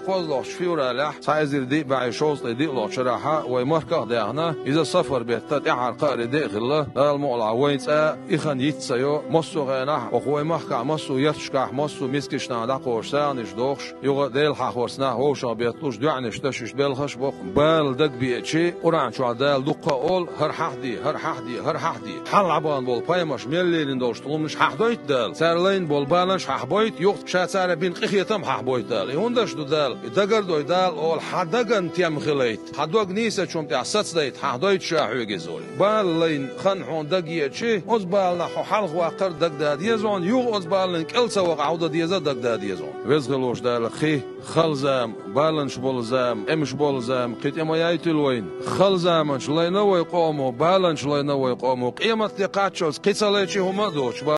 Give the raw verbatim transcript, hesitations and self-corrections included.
КхозлагӀчу февралехь, цхьа эзар диъ бӀе шовзткъе диълагӀчу шарахь вай махках а даьхна, иза сафар беттан тӀаьхьара кхаари де а хилла, Дала мукъалахь вайн цӀа а, и хан йиц ца йо, массо а хенахь, оха вай махкахь, массо а ярташкахь, массо а мискачу нахана дӀакхочуш сагӀанаш дохуш, юха Делан хьахорца нах вовшах бетталуш, доьӀнаш дашаш, белхаш а боккхуш, бала дагабеачи, Къуръан чохь Дала дуккха а олу: «ХӀара хьахьде, хӀара хьахьде, хӀара хьахьде». Хьалха бахана болу пайхамарш мел лерина долуш долу хӀуманаш хьахьдойту Дала. Цара лайна болу баланаш хьахьбойту, юха ша цара бина къинхетам хьахьбойту Дала. И хӀундаш ду Дала, и дагардой Дала олу, хьан даган тем хилайта, хьан дог нийсачун тӀехь сацадайта, хьахьдойту ша хьоьга иза олий. Бала лайна хан хьуна дагъеачи, оцу баланах хьо хьалха ваккхар дагада деза хьуна, юха оцу баланан кӀел ца вакъа хьо дан деза дагада деза хьуна. Веза хилла волчу Дала кхин хала зама, баланаш болу зама, эмаш болу зама кхин тӀе ма яйтийла вайна. Хала заманаш лайна вай къомо, баланаш лайна вай къомо, къематде кхаччалц кхин ца лайчи хӀума а доцуш,